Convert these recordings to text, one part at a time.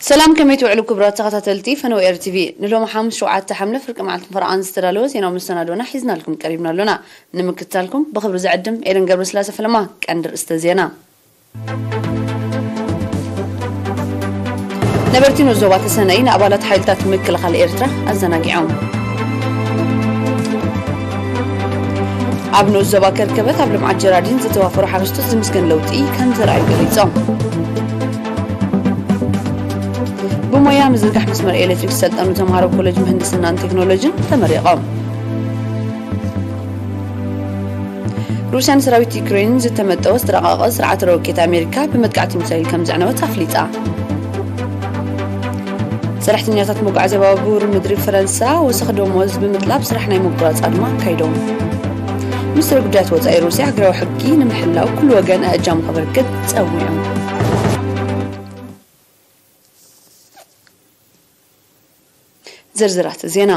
ሰላም፣ ከመይ ትውዕሉ ክቡራት ተኸታተልቲ ፈነወ ኤር ቲቪ? ንሎሚ ሓሙስ ሸውዓተ ሓምለ ፍርቂ መዓልትን ፈረቓን ዝተዳለወ ዜናዊ መሰናዶና ሒዝናልኩም ቀሪብና ኣሎና። ንምክትታልኩም ብኽብሪ ዝዕድም ኤደን ገብረስላሴ ፈለማ። ቀንዲ ርእስተ ዜና። ነበርቲ ንኡስ ዞባ ተሰነይ ንኣባላት ሓይልታት ምክልኻል ኤርትራ ኣዘናጊዖም። ኣብ ንኡስ ዞባ ከርከበት ኣብ ልምዓት ጀራዲን ዝተዋፈሩ ሓረስቶት ዝምስገን ለውጢ ከም ዘርኣዩ ገሊጾም። ብሞያ ምዝርጋሕ መስመር ኤሌክትሪክ ዝሰልጠኑ ተምሃሮ ኮሌጅ ምህንድስናን ቴክኖሎጂን ተመሪቖም። ሩስያን ሰራዊት ዩክሬን ዝተመጠወ ዝተረቐቐ ስርዓተ ሮኬት ኣሜሪካ ብመጥቃዕቲ ሚሳይል ከም ዘዕነወት ኣፍሊጣ። ሰራሕተኛታት መጓዓዝያ ባቡር ምድሪ ፈረንሳ ወሰኽ ደሞዝ ብምጥላብ ስራሕ ናይ ምቁራጽ ኣድማ ኣካይዶም። ሚኒስትሪ ጉዳያት ወጻኢ ሩስያ ሃገራዊ ሕጊ ንምሕላው ኩሉ ወገን ኣእጃሙ ከበርክት ጸዊዑ። ዝርዝራት ዜና።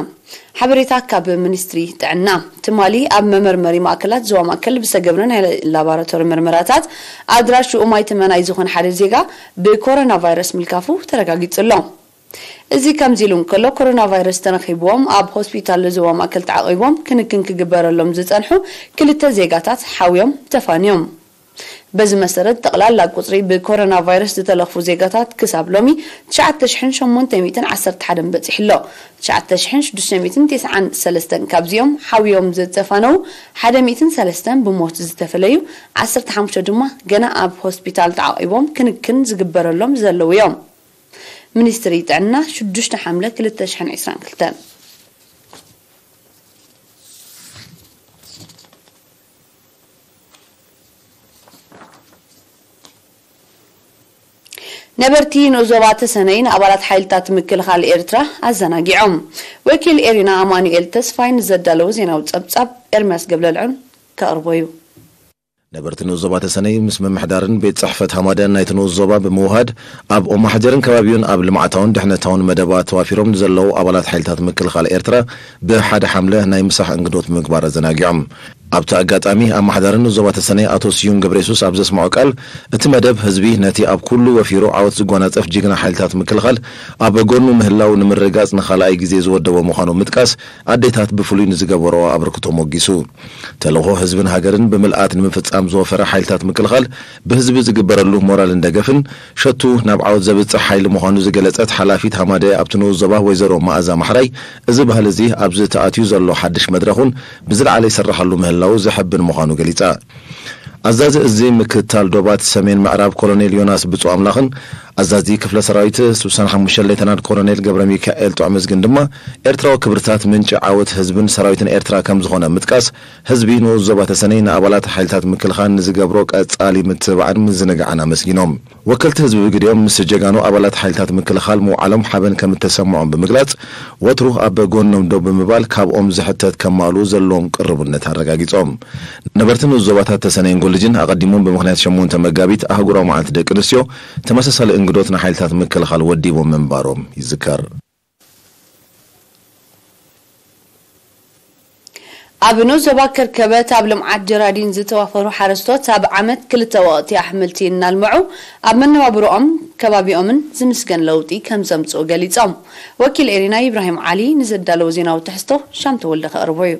ሓበሬታ ካብ ሚኒስትሪ ጥዕና። ትማሊ ኣብ መመርመሪ ማእከላት ዞባ ማእከል ብዝተገብረ ናይ ላቦራቶሪ ምርመራታት ኣድራሽኡ ማይ ተመናይ ዝኾነ ሓደ ዜጋ ብኮሮና ቫይረስ ምልካፉ ተረጋጊጹ ኣሎ። እዚ ከምዚ ኢሉ እንከሎ፣ ኮሮና ቫይረስ ተረኺብዎም ኣብ ሆስፒታል ዞባ ማእከል ተዓቒቦም ክንክን ክግበረሎም ዝጸንሑ ክልተ ዜጋታት ሓውዮም ተፋንዮም። በዚ መሰረት፣ ጠቕላላ ቁጽሪ ብኮሮና ቫይረስ ዝተለኽፉ ዜጋታት ክሳብ ሎሚ ትሽዓተ ሽሕን ሸሞንተ ሚእትን ዓሰርተ ሓደን በጺሑ ኣሎ። ትሽዓተ ሽሕን ሽዱሽተ ሚእትን ተስዓን ሰለስተን ካብዚኦም ሓውዮም ዝተፋነዉ፣ ሓደ ሚእትን ሰለስተን ብሞት ዝተፈለዩ፣ ዓሰርተ ሓሙሽተ ድማ ገና ኣብ ሆስፒታል ተዓቒቦም ክንክን ዝግበረሎም ዘለዉ እዮም። ሚኒስትሪ ጥዕና፣ ሽዱሽተ ሓምለ ክልተ ሽሕን ዕስራን ክልተን። ነበርቲ ንኡስ ዞባ ተሰነይ ንኣባላት ሓይልታት ምክልኻል ኤርትራ ኣዘናጊዖም። ወኪል ኤሪና ኣማኑኤል ተስፋይ ንዘዳለዉ ዜናዊ ጸብጻብ ኤርምያስ ገብለልዑን ከቕርቦ እዩ። ነበርቲ ንኡስ ዞባ ተሰነይ ምስ ምምሕዳርን ቤት ጽሕፈት ሃማደን ናይቲ ንኡስ ዞባ ብምውሃድ ኣብ ኦማሕጀርን ከባቢኡን ኣብ ልምዓታውን ድሕነታውን መደባት ተዋፊሮም ንዘለዉ ኣባላት ሓይልታት ምክልኻል ኤርትራ ብሓደ ሓምለ ናይ ምሳሕ እንግዶት ብምግባር ኣዘናጊዖም። ኣብቲ ኣጋጣሚ ኣመሓዳሪ ንኡስ ዞባ ተሰነይ ኣቶ ስዩም ገብረየሱስ ኣብ ዘስምዖ ቃል፣ እቲ መደብ ህዝቢ ነቲ ኣብ ኩሉ ወፊሩ ዓወት ዝጓናጸፍ ጅግና ሓይልታት ምክልኻል ኣብ ጎኑ ምህላው ንምርግጋጽ ንኻልኣይ ግዜ ዝወደቦ ምዃኑ ምጥቃስ፣ ኣዴታት ብፍሉይ ንዝገበርኦ ኣበርክቶ ሞጊሱ። ተልእኾ ህዝብን ሃገርን ብምልኣት ንምፍጻም ዝወፈረ ሓይልታት ምክልኻል ብህዝቢ ዝግበረሉ ሞራልን ደገፍን ሸቱ ናብ ዓወት ዘብጽሕ ሓይሊ ምዃኑ ዝገለጸት ሓላፊት ሃማደ ኣብቲ ንኡስ ዞባ ወይዘሮ መኣዛ ማሕራይ፣ እዚ ባህሊ እዚ ኣብዚ ተኣትዩ ዘሎ ሓድሽ መድረኽ እውን ብዝለዓለ ይስርሓሉ ምህላዉ ዘሐብን ምዃኑ ገሊጻ። ኣዛዚ እዚ ምክትታል ዶባት ሰሜን ምዕራብ ኮሎኔል ዮናስ ብጹእ ኣምላኽን ኣዛዚ ክፍለ ሰራዊት ስሳን ሓሙሽተ ሌተናንት ኮሎኔል ገብረ ሚካኤል ጥዑመዝግን ድማ ኤርትራዊ ክብርታት ምንጪ ዓወት ህዝብን ሰራዊትን ኤርትራ ከም ዝኾነ ምጥቃስ፣ ህዝቢ ንኡስ ዞባ ተሰነይ ንኣባላት ሓይልታት ምክልኻል ንዝገብሮ ቀጻሊ ምትብባዕን ምዝንጋዕን ኣመስጊኖም። ወከልቲ ህዝቢ ብግዲኦም ምስ ጀጋኑ ኣባላት ሓይልታት ምክልኻል ምውዓሎም ሓበን ከም እተሰምዖም ብምግላጽ፣ ወትሩ ኣብ ጎኖም ደው ብምባል ካብኦም ዝሕተት ከማልኡ ዘለዎም ቅርቡነት ኣረጋጊጾም። ነበርቲ ንኡስ ዞባታት ተሰነይን ጎልጅን ኣቐዲሞም ብምኽንያት ሸሞንተ መጋቢት ኣህጉራዊ መዓልቲ ደቂ ኣንስትዮ ተመሳሳሊ እንግዶት ንሓይልታት ምክልኻል ወዲቦም ምንባሮም ይዝከር። ኣብ ንኡስ ዞባ ከርከበት ኣብ ልምዓት ጀራዲን ዝተዋፈሩ ሓረስቶት ኣብ ዓመት ክልተ ወቕቲ ኣሕምልቲ እናልምዑ ኣብ መነባብሮኦም ከባቢኦምን ዝምስገን ለውጢ ከም ዘምፅኡ ገሊፆም። ወኪል ኤሪና ኢብራሂም ዓሊ ንዘዳለዎ ዜናዊ ትሕዝቶ ሻም ተወልደ ከቕርቦ እዩ።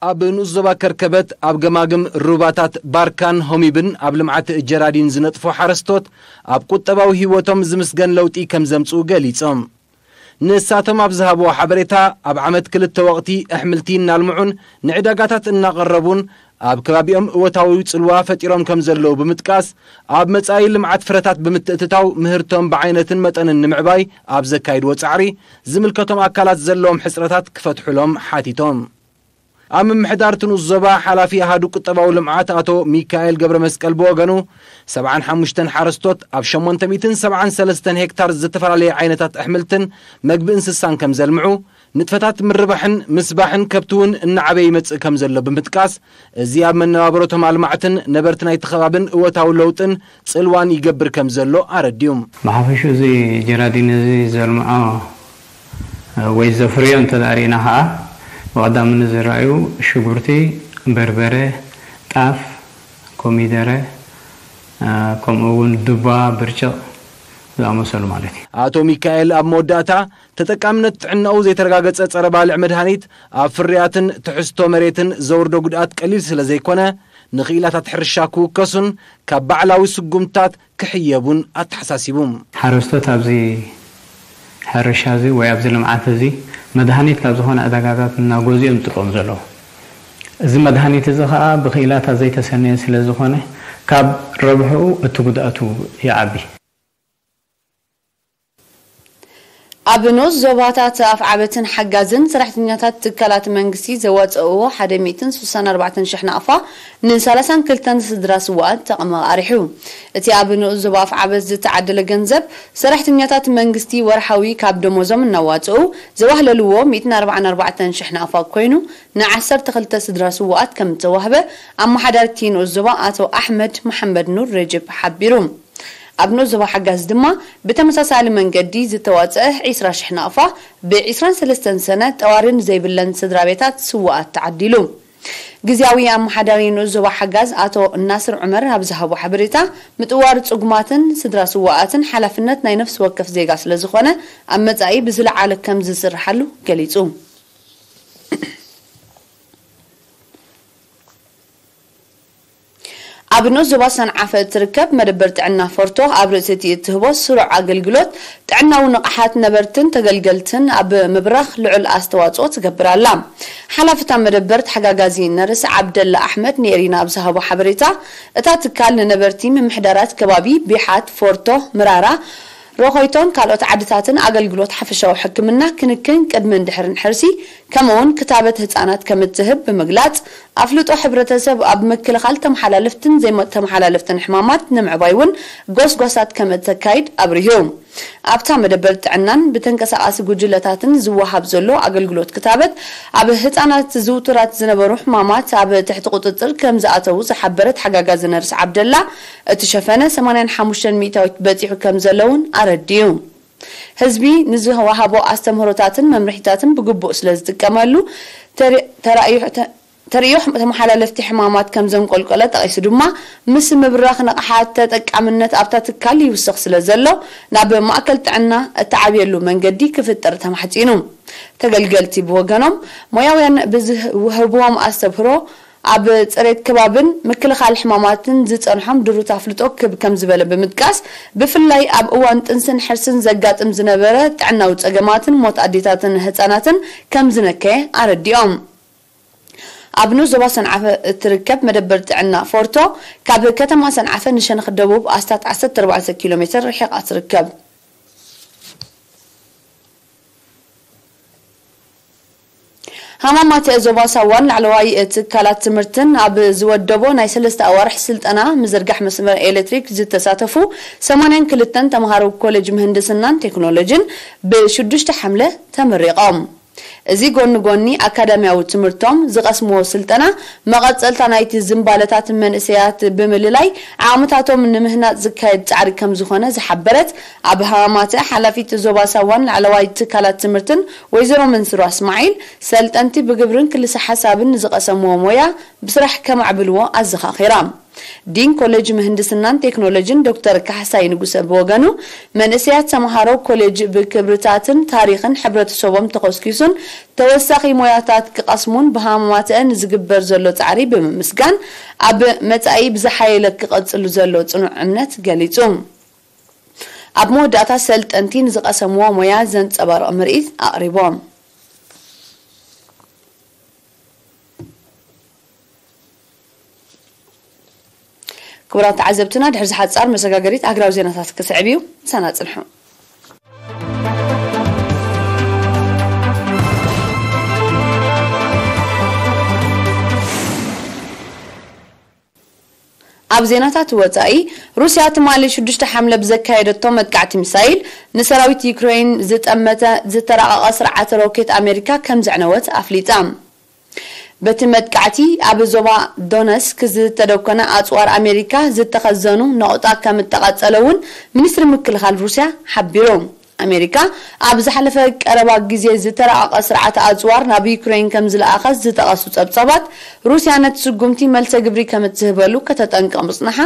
ኣብ ንኡስ ዞባ ከርከበት ኣብ ገማግም ሩባታት ባርካን ሆሚብን ኣብ ልምዓት ጀራዲን ዝነጥፉ ሓረስቶት ኣብ ቁጠባዊ ህይወቶም ዝምስገን ለውጢ ከም ዘምፅኡ ገሊፆም። ንሳቶም ኣብ ዝሃብዎ ሓበሬታ፣ ኣብ ዓመት ክልተ ወቕቲ ኣሕምልቲ እናልምዑን ንዕዳጋታት እናቐረቡን ኣብ ከባቢኦም እወታዊ ጽልዋ ፈጢሮም ከም ዘለዉ ብምጥቃስ፣ ኣብ መጻኢ ልምዓት ፍረታት ብምትእትታው ምህርቶም ብዓይነትን መጠንን ንምዕባይ ኣብ ዘካይድዎ ጻዕሪ ዝምልከቶም ኣካላት ዘለዎም ሕጽረታት ክፈትሑሎም ሓቲቶም። ኣብ ምምሕዳር እቲ ንኡስ ዞባ ሓላፊ ኣሃዱ ቁጠባዊ ልምዓት ኣቶ ሚካኤል ገብረ መስቀል ብወገኑ፣ ሰብዓን ሓሙሽተን ሓረስቶት ኣብ ሸሞንተ ሚእትን ሰብዓን ሰለስተን ሄክታር ዝተፈላለየ ዓይነታት ኣሕምልትን መግቢ እንስሳን ከም ዘልምዑ፣ ንጥፈታት ምርባሕን ምስባሕን ከብቲ እውን እናዓበየ ይመጽእ ከም ዘሎ ብምጥቃስ፣ እዚ ኣብ መነባብሮቶም ኣልማዕትን ነበርቲ ናይቲ ከባብን እወታዊ ለውጥን ጽልዋን ይገብር ከም ዘሎ ኣረዲኡ። ብሓፈሽኡ እዚ ጀራዲን እዚ ዘልምዖ ወይ ዘፍርዮ እንተ ርኢና ኸዓ፣ ብቐዳምነት ዝረኣዩ ሽጉርቲ፣ በርበረ፣ ጣፍ፣ ኮሚደረ፣ ከምኡ እውን ዱባ፣ ብርጭቕ፣ ዝኣመሰሉ ማለት እዩ። ኣቶ ሚካኤል ኣብ መወዳእታ፣ ተጠቃምነት ጥዕናኡ ዘይተረጋገጸ ጸረ ባልዕ መድሃኒት ኣብ ፍርያትን ትሕዝቶ መሬትን ዘውርዶ ጉድኣት ቀሊል ስለ ዘይኮነ፣ ንኽኢላታት ሕርሻ ክውከሱን ካብ ባዕላዊ ስጉምታት ክሕየቡን ኣተሓሳሲቡ። ሓረስቶት ኣብዚ ሕርሻ እዚ ወይ ኣብዚ ልምዓት እዚ መድሃኒት ካብ ዝኾነ ዕዳጋታት እናገዝኡ እዮም ዝጥቀሙ ዘለዉ። እዚ መድሃኒት እዚ ኸኣ ብኽኢላታት ዘይተሰነየ ስለ ዝኾነ፣ ካብ ረብሕኡ እቲ ጉድኣቱ ይዓቢ። ኣብ ንኡስ ዞባታት ኣፍዓበትን ሓጋዝን ሰራሕተኛታት ትካላት መንግስቲ ዘዋፅእዎ ሓደ ሚእትን ስሳን ኣርባዕተን ሽሕ ናቕፋ ንሰላሳን ክልተን ስድራ ስዋኣት ተቕመ ኣሪሑ። እቲ ኣብ ንኡስ ዞባ ኣፍዓበት ዝተዓደለ ገንዘብ ሰራሕተኛታት መንግስቲ ወርሓዊ ካብ ደሞዞም እናዋፅኡ ዘዋህለልዎ ሚእትን ኣርባዓን ኣርባዕተን ሽሕ ናቕፋ ኮይኑ ንዓሰርተ ክልተ ስድራ ስዋኣት ከም ዝተዋህበ ኣመሓዳርቲ ንኡስ ዞባ ኣቶ ኣሕመድ መሓመድ ኑር ረጅብ ሓቢሩ። ኣብ ንኡስ ዞባ ሓጋዝ ድማ ብተመሳሳሊ መንገዲ ዝተዋፀአ ዒስራ ሽሕ ናቕፋ ብ ዒስራን ሰለስተን ሰነ ጠዋሪን ዘይብለን ስድራ ቤታት ስዋኣት ተዓዲሉ። ግዝያዊ ኣመሓዳሪ ንኡስ ዞባ ሓጋዝ ኣቶ ናስር ዑመር ኣብ ዝሃቦ ሓበሬታ፣ ምጥዋር ፅጉማትን ስድራ ስዋኣትን ሓላፍነት ናይ ነፍሲ ወከፍ ዜጋ ስለ ዝኾነ ኣብ መጻኢ ብዝለዓለ ከም ዝስርሓሉ ገሊጹ። ኣብ ንኡስ ዞባ ሰንዓፈ እትርከብ መደበር ጥዕና ፎርቶ ኣብ ርእሲ እቲ እትህቦ ስሩዕ ኣገልግሎት ጥዕናዊ ንቕሓት ነበርትን ተገልገልትን ኣብ ምብራኽ ልዑል ኣስተዋጽኦ ትገብር ኣላ። ሓላፊ እታ መደበር ተሓጋጋዚ ነርስ ዓብደላ ኣሕመድ ንኤሪና ኣብ ዝሃቦ ሓበሬታ፣ እታ ትካል ንነበርቲ ምምሕዳራት ከባቢ ቢሓት፣ ፎርቶ፣ ምራራ፣ ሮኾይቶን ካልኦት ዓድታትን ኣገልግሎት ሓፈሻዊ ሕክምና፣ ክንክን ቅድምን ድሕርን ሕርሲ፣ ከምኡውን ክታበት ህጻናት ከም እትህብ ብምግላጽ፣ ኣፍልጦ ሕብረተሰብ ኣብ ምክልኻል ተመሓላለፍትን ዘይተመሓላለፍትን ሕማማት ንምዕባይ እውን ጎስጓሳት ከም እተካይድ ኣብሪሁ። ኣብታ መደበር ጥዕናን ብተንቀሳቓሲ ጉጅለታትን ዝወሃብ ዘሎ ኣገልግሎት ክታበት፣ ኣብ ህጻናት ዝውቱራት ዝነበሩ ሕማማት ኣብ ትሕቲ ቁጽጽር ከም ዝኣተዉ ዝሓበረት ሓጋጋዚ ነርስ ዓብደላ፣ እቲ ሸፈነ ሰማንያን ሓሙሽተን ሚእታዊት በጺሑ ከም ዘሎ እውን ኣረዲኡ። ህዝቢ ንዝወሃቦ ኣስተምህሮታትን መምርሒታትን ብግቡእ ስለ ዝጥቀመሉ፣ ተሪ-፣ ተራእዩ-፣ ተ-፣ ተርእዮ ተመሓላለፍቲ ሕማማት ከም ዘንቆልቆለ ጠቒሱ ድማ፣ ምስ ምብራኽ ንቕሓት ተጠቃምነት ኣብታ ትካል ይውስኽ ስለ ዘሎ፣ ናብ ማእከል ጥዕና እተዓብየሉ መንገዲ ክፍጠር ተማሕጺኑ። ተገልገልቲ ብወገኖም፣ ሞያውያን ብዝህብዎም ኣስተምህሮ፣ ኣብ ጽሬት ከባብን ምክልኻል ሕማማትን ዝጸንሖም ድሩት ኣፍልጦ ክብ ከም ዝበለ ብምጥቃስ፣ ብፍላይ ኣብ እዋን ጥንስን ሕርስን ዘጋጥም ዝነበረ ጥዕናዊ ጸገማትን ሞት ኣዴታትን ህጻናትን ከም ዝነከየ ኣረዲኦም። ኣብ ንኡስ ዞባ ሰንዓፈ እትርከብ መደበር ጥዕና ፎርቶ፣ ካብ ከተማ ሰንዓፈ ንሸነኽ ደቡብ ኣስታት ዓሰርተ ኣርባዕተ ኪሎ ሜትር ርሒቓ ትርከብ። ሃማማተ ዞባ ሳዋን ላዕለዋይ ትካላት ትምህርትን ኣብ ዝወደቦ ናይ ሰለስተ ኣዋርሕ ስልጠና ምዝርጋሕ መስመር ኤሌክትሪክ ዝተሳተፉ ሰማንያን ክልተን ተምሃሮ ኮሌጅ ምህንድስናን ቴክኖሎጂን ብሽዱሽተ ሓምለ ተመሪቖም። እዚ ጎኒ ጎኒ ኣካዳሚያዊ ትምህርቶም ዝቐስምዎ ስልጠና መቐጸልታ ናይቲ ዝንባለታት መንእሰያት ብምልላይ ዓቕምታቶም ንምህናጽ ዝካየድ ጻዕሪ ከም ዝኾነ ዝሓበረት ኣብ ሃማማተ ሓላፊት ዞባ ሳዋን ላዕለዋይ ትካላት ትምህርትን ወይዘሮ መንሱራ እስማዒል፣ ሰልጠንቲ ብግብርን ክልሰ ሓሳብን ንዝቐሰምዎ ሞያ ብስራሕ ከማዕብልዎ ኣዘኻኺራ። ዲን ኮሌጅ ምህንድስናን ቴክኖሎጂን ዶክተር ካሕሳይ ንጉሰ ብወገኑ፣ መንእሰያት ተምሃሮ ኮሌጅ ብክብርታትን ታሪኽን ሕብረተሰቦም ተኾስኪሱን ተወሳኺ ሞያታት ክቐስሙን ብሃማማተአ ንዝግበር ዘሎ ጻዕሪ ብምምስጋን፣ ኣብ መጻኢ ብዝሓየለ ክቐጽሉ ዘሎ ጽኑዕ እምነት ገሊጹ። ኣብ መወዳእታ ሰልጠንቲ ንዝቐሰምዎ ሞያ ዘንጸባርቕ ምርኢት ኣቕሪቦም። ክቡራት ተዓዘብትና፣ ድሕሪ ዝሓጻር መሰጋገሪት ሃገራዊ ዜናታት ክስዕብ እዩ። ምሳና ጽንሑ። ኣብ ዜናታት ወጻኢ፣ ሩስያ ትማሊ ሽዱሽተ ሓምለ ብዘካየደቶ መጥቃዕቲ ሚሳይል፣ ንሰራዊት ዩክሬን ዝጠመተ ዝተራቐቐ ስርዓተ ሮኬት ኣሜሪካ ከም ዘዕነወት ኣፍሊጣ። በቲ መጥቃዕቲ፣ ኣብ ዞባ ዶነስክ ዝተደኮነ ኣጽዋር ኣሜሪካ ዝተኸዘኑ ነቑጣ ከም እተቓጸለ እውን ሚኒስትሪ ምክልኻል ሩስያ ሓቢሩ። ኣሜሪካ ኣብ ዝሓለፈ ቀረባ ግዜ ዝተራቐቐ ስርዓተ ኣጽዋር ናብ ዩክሬን ከም ዝለኣኸት ዝጠቐሱ ጸብጻባት፣ ሩስያ ነቲ ስጉምቲ መልሰ ግብሪ ከም እትህበሉ ከተጠንቅቕ ምጽናሓ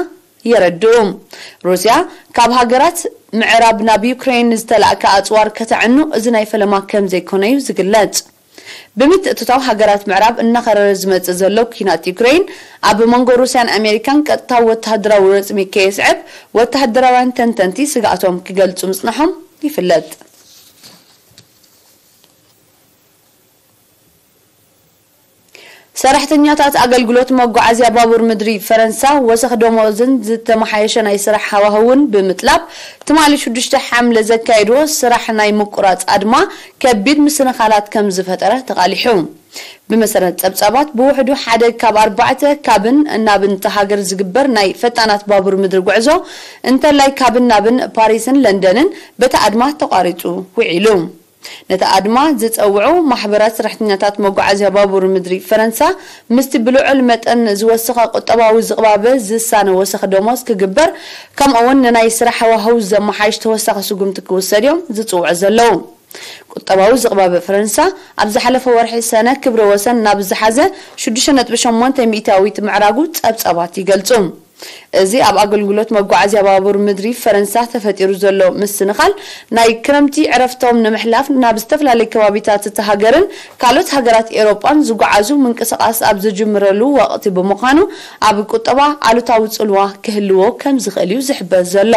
የረድኡ። ሩስያ ካብ ሃገራት ምዕራብ ናብ ዩክሬን ዝተላእከ ኣጽዋር ከተዕኑ እዚ ናይ ፈለማ ከም ዘይኮነ እዩ ዝግለጽ። ብምትእትታው ሃገራት ምዕራብ እናኸረረ ዝመጽእ ዘሎ ኲናት ዩክሬን፣ ኣብ መንጎ ሩስያን ኣሜሪካን ቀጥታዊ ወተሃደራዊ ረጽሚ ከየስዕብ፣ ወተሃደራውያን ተንተንቲ ስግኣቶም ክገልጹ ምጽናሖም ይፍለጥ። ሰራሕተኛታት ኣገልግሎት መጓዓዝያ ባቡር ምድሪ ፈረንሳ፣ ወሰኽ ደሞዝን ዝተመሓየሸ ናይ ስራሕ ሃዋህውን ብምጥላብ፣ ትማሊ ሽዱሽተ ሓምለ ዘካየድዎ ስራሕ ናይ ምቁራጽ ኣድማ፣ ከቢድ ምስንኻላት ከም ዝፈጠረ ተቓሊሑ። ብመሰረት ጸብጻባት፣ ብውሕዱ ሓደ ካብ ኣርባዕተ ካብን ናብን እታ ሃገር ዝግበር ናይ ፈጣናት ባቡር ምድሪ ጉዕዞ፣ እንተላይ ካብን ናብን ፓሪስን ለንደንን፣ በቲ ኣድማ ተቋሪጹ ውዒሉ። ነቲ ኣድማ ዝጸውዑ ማሕበራት ሰራሕተኛታት መጓዓዝያ ባቡር ምድሪ ፈረንሳ፣ ምስቲ ብልዑል መጠን ዝወሰኸ ቁጠባዊ ዝቕባበ ዝሳነ ወሰኽ ደሞዝ ክግበር፣ ከምኡ'ውን ንናይ ስራሕ ሃዋህው ዘመሓይሽ ተወሳኺ ስጉምቲ ክውሰድ እዮም ዝጽውዑ ዘለዉ። ቁጠባዊ ዝቕባበ ፈረንሳ፣ ኣብ ዝሓለፈ ወርሒ ሰነ ክብረ ወሰን ናብ ዝሓዘ ሽዱሽተ ነጥቢ ሸሞንተ ሚእታዊት ምዕራጉ ጸብጻባት ይገልጹ። እዚ ኣብ ኣገልግሎት መጓዓዝያ ባቡር ምድሪ ፈረንሳ ተፈጢሩ ዘሎ ምስንኻል፣ ናይ ክረምቲ ዕረፍቶም ንምሕላፍ ናብ ዝተፈላለዩ ከባቢታት እታ ሃገርን ካልኦት ሃገራት ኤውሮጳን ዝጓዓዙ ምንቅስቓስ ኣብ ዝጅምረሉ ወቕቲ ብምዃኑ፣ ኣብ ቁጠባ ኣሉታዊ ጽልዋ ክህልዎ ከም ዝኽእል እዩ ዝሕበር ዘሎ።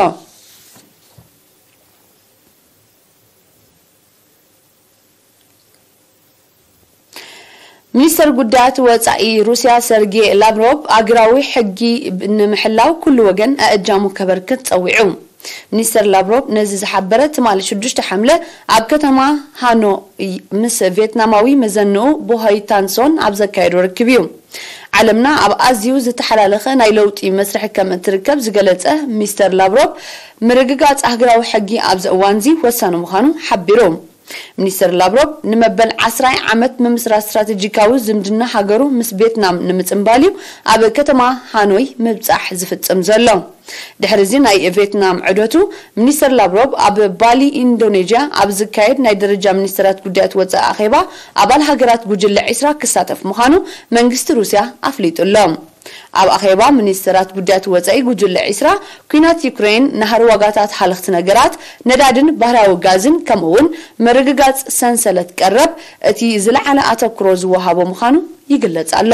ሚኒስተር ጉዳያት ወጻኢ ሩስያ ሰርጌ ላቭሮቭ፣ ኣህጉራዊ ሕጊ ንምሕላው ኩሉ ወገን ኣእጃሙ ከበርክት ጸዊዑ። ሚኒስተር ላቭሮቭ ነዚ ዝሓበረ ትማሊ ሽዱሽተ ሓምለ ኣብ ከተማ ሃኖይ ምስ ቬትናማዊ መዘንኡ ቦሆይ ታንሶን ኣብ ዘካየዶ ርክብ እዩ። ዓለምና ኣብ ኣዝዩ ዝተሓላለኸ ናይ ለውጢ መስርሕ ከም እትርከብ ዝገለጸ ሚስተር ላቭሮቭ፣ ምርግጋጽ ኣህጉራዊ ሕጊ ኣብዚ እዋንዚ ወሳኒ ምዃኑ ሓቢሩ። ሚኒስተር ላቭሮቭ፣ ንመበል ዓስራይ ዓመት ምምስራት ስትራተጂካዊ ዝምድና ሃገሩ ምስ ቬትናም ንምጽንባል እዩ ኣብ ከተማ ሃኖይ ምብጻሕ ዝፍጽም ዘሎ። ድሕሪ እዚ ናይ ቬትናም ዑደቱ፣ ሚኒስተር ላቭሮቭ ኣብ ባሊ ኢንዶኔዥያ ኣብ ዝካየድ ናይ ደረጃ ሚኒስተራት ጉዳያት ወጻኢ ኣኼባ ኣባል ሃገራት ጉጅለ ዒስራ ክሳተፍ ምዃኑ መንግስቲ ሩስያ ኣፍሊጡ ኣሎ። ኣብ ኣኼባ ሚኒስተራት ጉዳያት ወጻኢ ጉጅለ ዒስራ፣ ኲናት ዩክሬን፣ ናህሪ ዋጋታት ሃለኽቲ ነገራት፣ ነዳድን ባህርያዊ ጋዝን፣ ከምኡ'ውን ምርግጋጽ ሰንሰለት ቀረብ እቲ ዝለዓለ ኣተኩሮ ዝወሃቦ ምዃኑ ይግለጽ ኣሎ።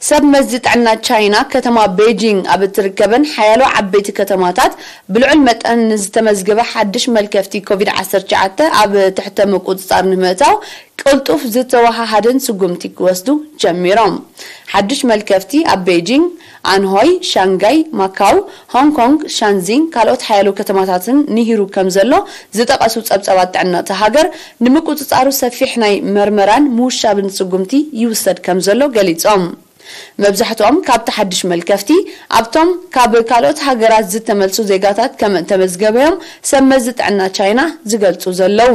ሰብ መዚ ጥዕና ቻይና፣ ከተማ ቤጂንግ ኣብ እትርከበን ሓያሎ ዓበይቲ ከተማታት ብልዑል መጠን ንዝተመዝገበ ሓድሽ መልከፍቲ ኮቪድ ዓሰርተ ትሽዓተ ኣብ ትሕተ ምቁጽጻር ንምእታው ቅልጡፍ ዝተወሃሃደን ስጉምቲ ክወስዱ ጀሚሮም። ሓድሽ መልከፍቲ ኣብ ቤጂንግ፣ ኣንሆይ፣ ሻንጋይ፣ ማካው፣ ሆንግ ኮንግ፣ ሻንዚን ካልኦት ሓያሎ ከተማታትን ንሂሩ ከም ዘሎ ዝጠቐሱ ጸብጻባት ጥዕና እታ ሃገር፣ ንምቁጽጻሩ ሰፊሕ ናይ መርመራን ምውሻብን ስጉምቲ ይውሰድ ከም ዘሎ ገሊጾም። መብዛሕትኦም ካብቲ ሓድሽ መልከፍቲ ኣብቶም ካብ ካልኦት ሃገራት ዝተመልሱ ዜጋታት ከም እተመዝገበዮም ሰብ መዚ ጥዕና ቻይና ዝገልጹ ዘለዉ።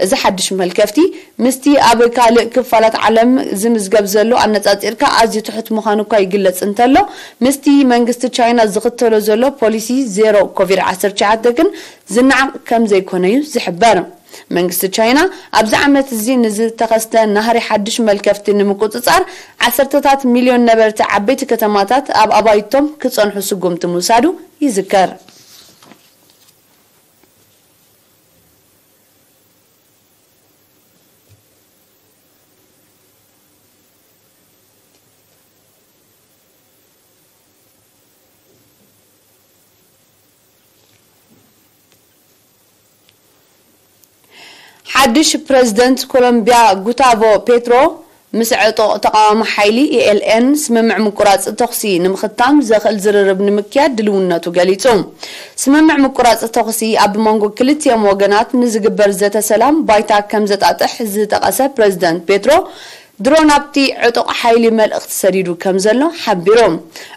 እዚ ሓድሽ መልከፍቲ ምስቲ ኣብ ካልእ ክፋላት ዓለም ዝምዝገብ ዘሎ ኣነጻጺርካ ኣዝዩ ትሑት ምዃኑ እኳ ይግለጽ እንተሎ፣ ምስቲ መንግስቲ ቻይና ዝኽተሎ ዘሎ ፖሊሲ ዜሮ ኮቪድ ዓሰርተ ትሽዓተ ግን ዝነዓቕ ከም ዘይኮነ እዩ ዝሕበር። መንግስቲ ቻይና ኣብዚ ዓመት እዚ ንዝተኸስተ ናህሪ ሓድሽ መልከፍቲ ንምቁጽጻር፣ ዓሰርተታት ሚልዮን ነበርቲ ዓበይቲ ከተማታት ኣብ ኣባይቶም ክጸንሑ ስጉምቲ ምውሳዱ ይዝከር። ሓድሽ ፕረዚደንት ኮሎምቢያ ጉታቮ ፔትሮ ምስ ዕጡቕ ተቓዋሚ ሓይሊ ኢ ኤል ኤን ስምምዕ ምቁራጽ ተኹሲ ንምኽታም ዘኽእል ዝርርብ ንምክያድ ድልውነቱ ገሊጹ። ስምምዕ ምቁራጽ ተኹሲ ኣብ መንጎ ክልቲኦም ወገናት ንዝግበር ዘተ ሰላም ባይታ ከም ዘጣጥሕ ዝጠቐሰ ፕረዚደንት ፔትሮ፣ ድሮ ናብቲ ዕጡቕ ሓይሊ መልእኽቲ ሰዲዱ ከም ዘሎ ሓቢሩ።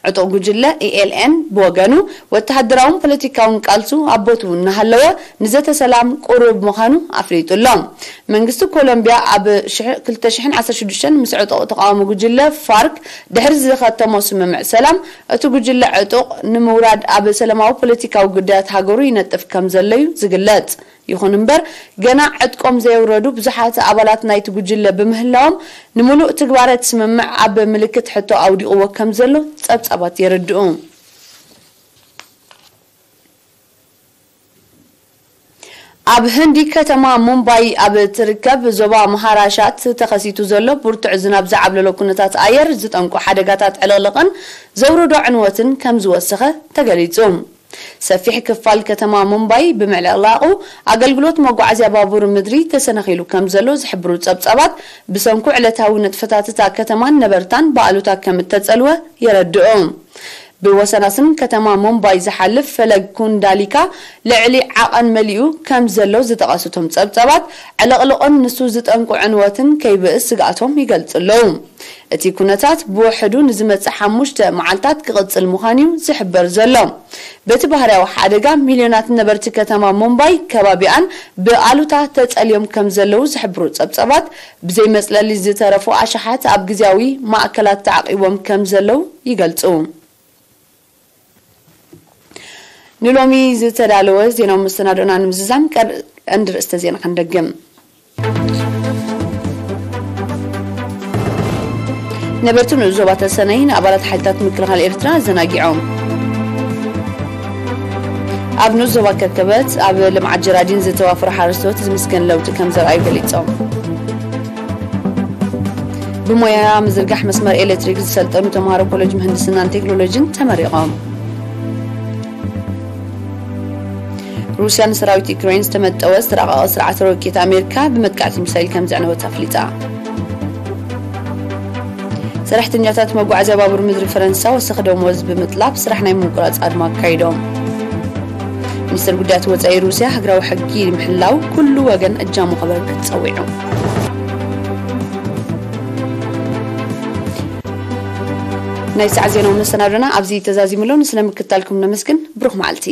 ዕጡቕ ጉጅለ ኢ ኤል ኤን ብወገኑ፣ ወተሃደራውን ፖለቲካውን ቃልሱ ኣብ ቦትኡ እናሃለወ፣ ንዘተ ሰላም ቅሩብ ምዃኑ ኣፍሊጡ ኣሎ። መንግስቲ ኮሎምቢያ ኣብ ሽሕ-፣ ክልተ ሽሕን ዓሰርተ ሽዱሽተን ምስ ዕጡቕ ተቓዋሚ ጉጅለ ፋርክ ድሕሪ ዝኸተሞ ስምምዕ ሰላም፣ እቲ ጉጅለ ዕጡቕ ንምውራድ ኣብ ሰላማዊ ፖለቲካዊ ጉዳያት ሃገሩ ይነጥፍ ከም ዘሎ እዩ ዝግለጽ። ይኹን እምበር፣ ገና ዕጥቆም ዘየውረዱ ብዙሓት ኣባላት ናይቲ ጉጅለ ብምህላዎም፣ ንምሉእ ትግባረ እቲ ስምምዕ ኣብ ምልክት ሕቶ ኣውዲቕዎ ከም ዘሎ ጸብጻባት የረድኡ። ኣብ ህንዲ ከተማ ሙምባይ ኣብ ትርከብ ዞባ መሃራሻት ተኸሲቱ ዘሎ ብርቱዕ ዝናብ ዝዓብለሎ ኩነታት ኣየር ዝጠንቁ ሓደጋታት ዕልቕልቕን ዘውርዶ ዕንወትን ከም ዝወሰኸ ተገሊጹ። ሰፊሕ ክፋል ከተማ ሙምባይ ብምዕልቕላቑ ኣገልግሎት መጓዓዝያ ባቡር ምድሪ ተሰናኺሉ ከም ዘሎ ዝሕብሩ ጸብጻባት፣ ብሰንኩ ዕለታዊ ንጥፈታት እታ ከተማን ነበርታን ብኣሉታ ከም እተጸልወ የረድኡ። ብወሰናስን ከተማ ሙምባይ ዝሓልፍ ፈለግ ኩንዳሊካ ልዕሊ ዓቐን መሊኡ ከም ዘሎ ዝጠቐሱ እቶም ጸብጻባት፣ ዕልቕልቕን ንሱ ዝጠንቁ ዕንወትን ከይብእስ ስግኣቶም ይገልጹ ኣለዉ። እቲ ኩነታት ብውሕዱ ንዝመጽእ ሓሙሽተ መዓልታት ክቕጽል ምዃኑ'ዩ ዝሕበር ዘሎ። በቲ ባህርያዊ ሓደጋ፣ ሚልዮናት ነበርቲ ከተማ ሙምባይ ከባቢኣን ብኣሉታ ተጸልዮም ከም ዘለዉ ዝሕብሩ ጸብጻባት፣ ብዘይ መጽለሊ ዝተረፉ ኣሽሓት ኣብ ግዝያዊ ማእከላት ተዓቒቦም ከም ዘለዉ ይገልጹ። ንሎሚ ዝተዳለወ ዜናዊ መሰናዶና ንምዝዛም ቀር-፣ ቀንዲ ርእስተ ዜና ክንደግም። ነበርቲ ንኡስ ዞባ ተሰነይ ንኣባላት ሓይልታት ምክልኻል ኤርትራ ኣዘናጊዖም። ኣብ ንኡስ ዞባ ከርከበት ኣብ ልምዓት ጀራዲን ዝተዋፈሩ ሓረስቶት ዝምስገን ለውጢ ከም ዘርኣዩ ገሊጾም። ብሞያ ምዝርጋሕ መስመር ኤሌክትሪክ ዝሰልጠኑ ተምሃሮ ኮሌጅ ምህንድስናን ቴክኖሎጂን ተመሪቖም። ሩስያ ንሰራዊት ዩክሬን ዝተመጠወ ዝተራቐቐ ስርዓተ ሮኬት ኣሜሪካ ብመጥቃዕቲ ሚሳይል ከም ዘዕነወት ኣፍሊጣ። ሰራሕተኛታት መጓዓዝያ ባቡር ምድሪ ፈረንሳ ወሰኽ ደሞዝ ብምጥላብ ስራሕ ናይ ምቁራፅ ኣድማ ኣካይዶም። ሚኒስትር ጉዳያት ወፃኢ ሩስያ ሃገራዊ ሕጊ ንምሕላው ኩሉ ወገን እጃሙ ከበርክት ፀዊዑ። ናይ ሰዓት ዜናዊ መሰናዶና ኣብዚ ተዛዚሙ ኣሎ። ንስለ ምክታልኩም ነመስግን። ብሩኽ መዓልቲ።